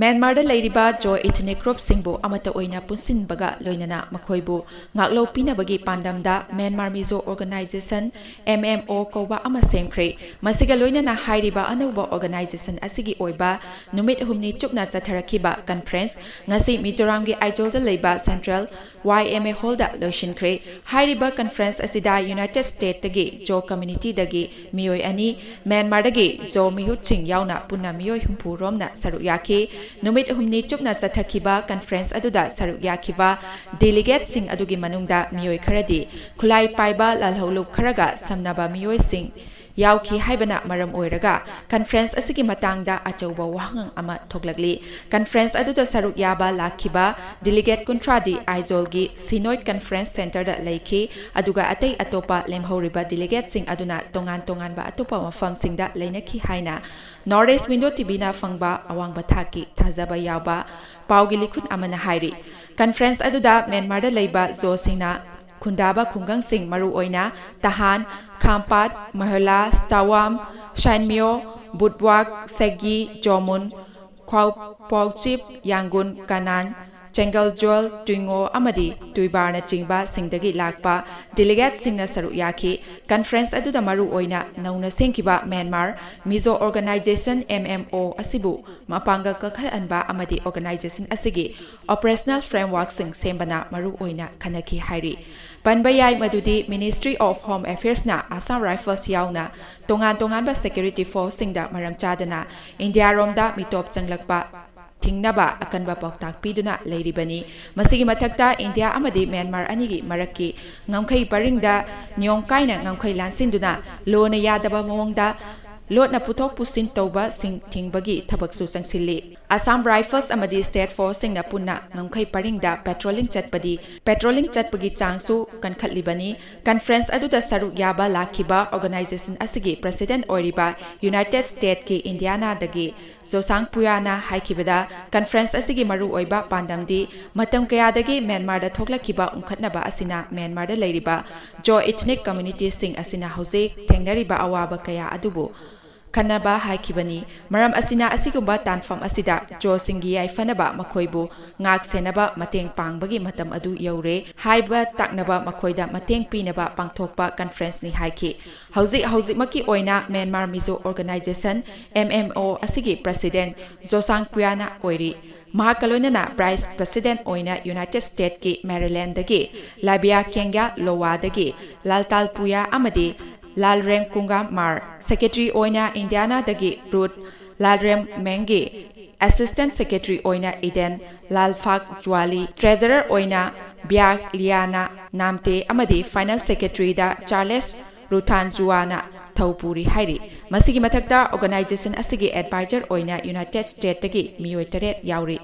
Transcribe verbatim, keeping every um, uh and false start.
ꯃ꯭ꯌꯥꯟꯃꯥꯔꯗ ꯂꯩꯔꯤꯕ ꯖꯣ ꯏꯊꯅꯤꯛ ꯒ꯭ꯔꯨꯞꯁꯤꯡꯕꯨ ꯑꯃꯠꯇ ꯑꯣꯏꯅ ꯄꯨꯟꯁꯤꯟꯕꯒ ꯂꯣꯏꯅꯅ ꯃꯈꯣꯏꯕꯨ ꯉꯥꯛꯂꯧ ꯄꯤꯅꯕꯒꯤ ꯄꯥꯟꯗꯝꯗ Myanmar Mizo organisation, M M O, ꯀꯧꯕ ꯑꯃ ꯁꯦꯝꯈ꯭ꯔꯦ꯫ ꯃꯁꯤꯒ ꯂꯣꯏꯅꯅ ꯍꯥꯏꯔꯤꯕ ꯑꯅꯧꯕ ꯑꯣꯔꯒꯅꯥꯏꯖꯦꯁꯟ ꯑꯁꯤꯒꯤ ꯑꯣꯏꯕ ꯅꯨꯃꯤꯠ ꯍꯨꯝꯅꯤ ꯆꯨꯞꯅ ꯆꯠꯊꯔꯛꯈꯤꯕ ꯀꯟꯐ꯭ꯔꯦꯟꯁ ꯉꯁꯤ ꯃꯤꯖꯣꯔꯥꯝꯒꯤ ꯑꯥꯏꯖꯣꯜꯗ ꯂꯩꯕ ꯁꯦꯟꯇ꯭ꯔꯦꯜ ꯋꯥꯏ ꯑꯦꯝ ꯑꯦ ꯍꯣꯜꯗ ꯂꯣꯏꯁꯤꯟꯈ꯭ꯔꯦ꯫ ꯍꯥꯏꯔꯤꯕ ꯀꯟꯐ꯭ꯔꯦꯟꯁ ꯑꯁꯤꯗ ꯌꯨꯅꯥꯏꯇꯦꯗ ꯁ꯭ꯇꯦꯠꯇꯒꯤ ꯖꯣ ꯀꯝꯃ꯭ꯌꯨꯅꯤꯇꯤꯗꯒꯤ ꯃꯤꯑꯣꯏ ꯑꯅꯤ, ꯃ꯭ꯌꯥꯟꯃꯥꯔꯗꯒꯤ ꯖꯣ ꯃꯤꯍꯨꯠꯁꯤꯡ ꯌꯥꯎꯅ ꯄꯨꯟꯅ ꯃꯤꯑꯣꯏ ꯍꯨꯝꯐꯨ ꯔꯣꯝꯅ ꯁꯔꯨꯛ ꯌꯥꯈꯤ꯫ ꯅꯨꯃꯤꯠ ꯍꯨꯝꯅꯤ ꯆꯨꯞꯅ ꯆꯠꯊꯈꯤꯕ ꯀꯟꯐ꯭ꯔꯦꯟꯁ ꯑꯗꯨꯗ ꯁꯔꯨꯛ ꯌꯥꯈꯤꯕ ꯗꯦꯂꯤꯒꯦꯠꯁꯤꯡ ꯑꯗꯨꯒꯤ ꯃꯅꯨꯡꯗ ꯃꯤꯑꯣꯏ ꯈꯔꯗꯤ ꯈꯨꯠꯂꯥꯏ ꯄꯥꯏꯕ ꯂꯥꯜꯍꯧꯂꯨꯞ ꯈꯔꯒ ꯁꯝꯅꯕ ꯃꯤꯑꯣꯏꯁꯤꯡ ꯌꯥꯎꯈꯤ ꯍꯥꯏꯕꯅ ꯃꯔꯝ ꯑꯣꯏꯔꯒ ꯀꯟꯐ꯭ꯔꯦꯟꯁ ꯑꯁꯤꯒꯤ ꯃꯇꯥꯡꯗ ꯑꯆꯧꯕ ꯋꯥꯍꯪ ꯑꯃ ꯊꯣꯛꯂꯛꯂꯤ꯫ ꯀꯟꯐ꯭ꯔꯦꯟꯁ ꯑꯗꯨꯗ ꯁꯔꯨꯛ ꯌꯥꯕ ꯂꯥꯛꯈꯤꯕ ꯗꯦꯂꯤꯒꯦꯠ ꯀꯨꯟꯊ꯭ꯔꯥꯗꯤ ꯑꯥꯏꯖꯣꯜꯒꯤ ꯁꯤꯅꯣꯏꯗ ꯀꯟꯐ꯭ꯔꯦꯟꯁ ꯁꯦꯟꯇꯔꯗ ꯂꯩꯈꯤ, ꯑꯗꯨꯒ ꯑꯇꯩ ꯑꯇꯣꯞꯄ ꯂꯦꯝꯍꯧꯔꯤꯕ ꯗꯦꯂꯤꯒꯦꯠꯁꯤꯡ ꯑꯗꯨꯅ ꯇꯣꯉꯥꯟ ꯇꯣꯉꯥꯟꯕ ꯑꯇꯣꯞꯄ ꯃꯐꯝꯁꯤꯡꯗ ꯂꯩꯅꯈꯤ ꯍꯥꯏꯅ ꯅꯣꯔꯠ ꯏꯁ ꯋꯤꯟꯗꯣ ꯇꯤꯚꯤꯅ ꯐꯪꯕ ꯑꯋꯥꯡꯕ ꯊꯥꯛꯀꯤ ꯊꯥꯖꯕ ꯌꯥꯎꯕ ꯄꯥꯎꯒꯤ ꯂꯤꯈꯨꯟ ꯑꯃꯅ ꯍꯥꯏꯔꯤ꯫ ꯀꯟꯐ꯭ꯔꯦꯟꯁ ꯑꯗꯨꯗ ꯃ꯭ꯌꯥꯟꯃꯥꯔꯗ ꯂꯩꯕ ꯖꯣꯁꯤꯡꯅ ꯈꯨꯟꯗꯥꯕ ꯈꯨꯡꯒꯪꯁꯤꯡ, ꯃꯔꯨꯑꯣꯏꯅ ꯇꯍꯥꯟ, ꯈꯥꯝꯄꯥꯠ, ꯃꯍꯣꯂꯥ, ꯁ꯭ꯇꯥꯋꯥꯝ, ꯁꯥꯏꯟꯃꯤꯌꯣ, ꯕꯨꯠꯋꯥꯛ, ꯁꯦꯒꯤ, ꯖꯣꯃꯨꯟ, ꯈ꯭ꯋꯥꯎꯄꯥꯎꯆꯤꯞ, ꯌꯥꯡꯒꯨꯟ, ꯀꯅꯥꯟ, ꯆꯦꯡꯒꯜꯖꯣꯜ, ꯇꯨꯏꯉꯣ ꯑꯃꯗꯤ ꯇꯨꯏꯕꯥꯔꯅꯆꯤꯡꯕꯁꯤꯡꯗꯒꯤ ꯂꯥꯛꯄ ꯗꯦꯂꯤꯒꯦꯠꯁꯤꯡꯅ ꯁꯔꯨꯛ ꯌꯥꯈꯤ꯫ ꯀꯟꯐ꯭ꯔꯦꯟꯁ ꯑꯗꯨꯗ ꯃꯔꯨꯑꯣꯏꯅ ꯅꯧꯅ ꯁꯦꯝꯈꯤꯕ Myanmar Mizo organisation, M M O, ꯑꯁꯤꯕꯨ ꯃꯄꯥꯡꯒꯜ ꯀꯟꯈꯠꯍꯟꯕ ꯑꯃꯗꯤ ꯑꯣꯔꯒꯅꯥꯏꯖꯦꯁꯟ ꯑꯁꯤꯒꯤ ꯑꯣꯄꯔꯦꯁꯅꯦꯜ ꯐ꯭ꯔꯦꯝꯋꯥꯔꯛꯁꯤꯡ ꯁꯦꯝꯕꯅ ꯃꯔꯨꯑꯣꯏꯅ ꯈꯟꯅꯈꯤ ꯍꯥꯏꯔꯤ꯫ ꯄꯟꯕ ꯌꯥꯏ ꯃꯗꯨꯗꯤ ꯃꯤꯅꯤꯁꯇ꯭ꯔꯤ ꯑꯣꯐ ꯍꯣꯝ ꯑꯦꯐꯤꯌꯔꯁꯅ ꯑꯁꯥꯝ ꯔꯥꯏꯐꯜꯁ ꯌꯥꯎꯅ ꯇꯣꯉꯥꯟ ꯇꯣꯉꯥꯟꯕ ꯁꯦꯀ꯭ꯌꯨꯔꯤꯇꯤ ꯐꯣꯔꯁꯁꯤꯡꯗ ꯃꯔꯝ ꯆꯥꯗꯅ ꯏꯟꯗꯤꯌꯥꯔꯣꯝꯗ ꯃꯤꯇꯣꯞ ꯆꯪꯂꯛꯄ ꯊꯤꯡꯅꯕ ꯑꯀꯟꯕ ꯄꯥꯎꯇꯥꯛ ꯄꯤꯗꯨꯅ ꯂꯩꯔꯤꯕꯅꯤ꯫ ꯃꯁꯤꯒꯤ ꯃꯊꯛꯇ ꯏꯟꯗꯤꯌꯥ ꯑꯃꯗꯤ ꯃ꯭ꯌꯥꯟꯃꯥꯔ ꯑꯅꯤꯒꯤ ꯃꯔꯛꯀꯤ ꯉꯝꯈꯩ ꯄꯔꯤꯡꯗ ꯅꯤꯌꯣꯝ ꯀꯥꯏꯅ ꯉꯝꯈꯩ ꯂꯥꯟꯁꯤꯟꯗꯨꯅ ꯂꯣꯅ ꯌꯥꯗꯕ ꯃꯑꯣꯡꯗ ꯂꯣꯠꯅ ꯄꯨꯊꯣꯛ ꯄꯨꯁꯤꯟ ꯇꯧꯕꯁꯤꯡ ꯊꯤꯡꯕꯒꯤ ꯊꯕꯛꯁꯨ ꯆꯪꯁꯤꯜꯂꯤ꯫ ꯑꯁꯥꯝ ꯔꯥꯏꯐꯜꯁ ꯑꯃꯗꯤ ꯁ꯭ꯇꯦꯠ ꯐꯣꯔꯁꯁꯤꯡꯅ ꯄꯨꯟꯅ ꯉꯝꯈꯩ ꯄꯔꯤꯡꯗ ꯄꯦꯇ꯭ꯔꯣꯂꯤꯡ ꯆꯠꯄꯗꯤ, ꯄꯦꯇ꯭ꯔꯣꯂꯤꯡ ꯆꯠꯄꯒꯤ ꯆꯥꯡꯁꯨ ꯀꯟꯈꯠꯂꯤꯕꯅꯤ꯫ ꯀꯟꯐ꯭ꯔꯦꯟꯁ ꯑꯗꯨꯗ ꯁꯔꯨꯛ ꯌꯥꯕ ꯂꯥꯛꯈꯤꯕ ꯑꯣꯔꯒꯅꯥꯏꯖꯦꯁꯟ ꯑꯁꯤꯒꯤ ꯄ꯭ꯔꯦꯁꯤꯗꯦꯟꯠ ꯑꯣꯏꯔꯤꯕ ꯌꯨꯅꯥꯏꯇꯦꯗ ꯁ꯭ꯇꯦꯠꯀꯤ ꯏꯟꯗꯤꯌꯥꯅꯥꯗꯒꯤ ꯖꯣꯁꯥꯡ ꯄꯨꯌꯥꯅ ꯍꯥꯏꯈꯤꯕꯗ, ꯀꯟꯐ꯭ꯔꯦꯟꯁ ꯑꯁꯤꯒꯤ ꯃꯔꯨꯑꯣꯏꯕ ꯄꯥꯟꯗꯝꯗꯤ ꯃꯇꯝ ꯀꯌꯥꯗꯒꯤ ꯃ꯭ꯌꯥꯟꯃꯥꯔꯗ ꯊꯣꯛꯂꯛꯈꯤꯕ ꯎꯪꯈꯠꯅꯕ ꯑꯁꯤꯅ ꯃ꯭ꯌꯥꯟꯃꯥꯔꯗ ꯂꯩꯔꯤꯕ ꯖꯣ ꯏꯊꯅꯤꯛ ꯀꯝꯃ꯭ꯌꯨꯅꯤꯇꯤꯁꯤꯡ ꯑꯁꯤꯅ ꯍꯧꯖꯤꯛ ꯊꯦꯡꯅꯔꯤꯕ ꯑꯋꯥꯕ ꯀꯌꯥ ꯑꯗꯨꯕꯨ ꯈꯟꯅꯕ ꯍꯥꯏꯈꯤꯕꯅꯤ꯫ ꯃꯔꯝ ꯑꯁꯤꯅ ꯑꯁꯤꯒꯨꯝꯕ ꯇꯥꯟꯐꯝ ꯑꯁꯤꯗ ꯖꯣꯁꯤꯡꯒꯤ ꯌꯥꯏꯐꯅꯕ ꯃꯈꯣꯏꯕꯨ ꯉꯥꯛ ꯁꯦꯟꯅꯕ ꯃꯇꯦꯡ ꯄꯥꯡꯕꯒꯤ ꯃꯇꯝ ꯑꯗꯨ ꯌꯧꯔꯦ ꯍꯥꯏꯕ ꯇꯥꯛꯅꯕ ꯃꯈꯣꯏꯗ ꯃꯇꯦꯡ ꯄꯤꯅꯕ ꯄꯥꯡꯊꯣꯛꯄ ꯀꯟꯐꯔꯦꯟꯁꯅꯤ ꯍꯥꯏꯈꯤ꯫ ꯍꯧꯖꯤꯛ ꯍꯧꯖꯤꯛꯃꯛꯀꯤ ꯑꯣꯏꯅ Myanmar Mizo organisation, M M O, ꯑꯁꯤꯒꯤ ꯄ꯭ꯔꯁꯤꯗꯦꯟ ꯖꯣꯁꯥꯡ ꯄꯨꯌꯥꯅ ꯑꯣꯏꯔꯤ꯫ ꯃꯍꯥꯛꯀ ꯂꯣꯏꯅꯅ ꯚꯥꯏꯁ ꯄ꯭ꯔꯁꯤꯗꯦꯟ ꯑꯣꯏꯅ ꯌꯨꯅꯥꯏꯇꯦꯗ ꯁ꯭ꯇꯦꯠꯀꯤ ꯃꯦꯔꯤꯂꯦꯟꯗꯒꯤ ꯂꯥꯕꯤꯌꯥ ꯀꯦꯡꯒ꯭ꯌꯥ ꯂꯣꯋꯥꯗꯒꯤ ꯂꯥꯜꯇꯥꯜ ꯄꯨꯌꯥ ꯑꯃꯗꯤ ꯂꯥꯜꯔꯦꯡ ꯀꯨꯡꯒꯥ ꯃꯥꯔ, ꯁꯦꯀ꯭ꯔꯦꯇꯔꯤ ꯑꯣꯏꯅ ꯏꯟꯗꯤꯌꯥꯅꯥꯗꯒꯤ ꯔꯨꯠ ꯂꯥꯜꯔꯦꯝ ꯃꯦꯡꯒꯤ, ꯑꯦꯁꯤꯁꯇꯦꯟꯠ ꯁꯦꯀ꯭ꯔꯦꯇꯔꯤ ꯑꯣꯏꯅ ꯏꯗꯦꯟ ꯂꯥꯜꯐꯥꯛ ꯖ꯭ꯋꯥꯂꯤ, ꯇ꯭ꯔꯦꯖꯔꯔ ꯑꯣꯏꯅ ꯕ꯭ꯌꯥꯛ ꯂꯤꯌꯥꯅꯥ ꯅꯥꯝꯇꯦ ꯑꯃꯗꯤ ꯐꯥꯏꯅꯥꯟꯁ ꯁꯦꯀ꯭ꯔꯦꯇꯔꯤꯗ ꯆꯥꯔꯂꯦꯁ ꯔꯨꯊꯥꯟ ꯖꯨꯋꯥꯅ ꯊꯧ ꯄꯨꯔꯤ ꯍꯥꯏꯔꯤ꯫ ꯃꯁꯤꯒꯤ ꯃꯊꯛꯇ ꯑꯣꯔꯒꯅꯥꯏꯖꯦꯁꯟ ꯑꯁꯤꯒꯤ ꯑꯦꯗꯚꯥꯏꯖꯔ ꯑꯣꯏꯅ ꯌꯨꯅꯥꯏꯇꯦꯗ ꯁ꯭ꯇꯦꯠꯇꯒꯤ ꯃꯤꯑꯣꯏ ꯇꯔꯦꯠ ꯌꯥꯎꯔꯤ꯫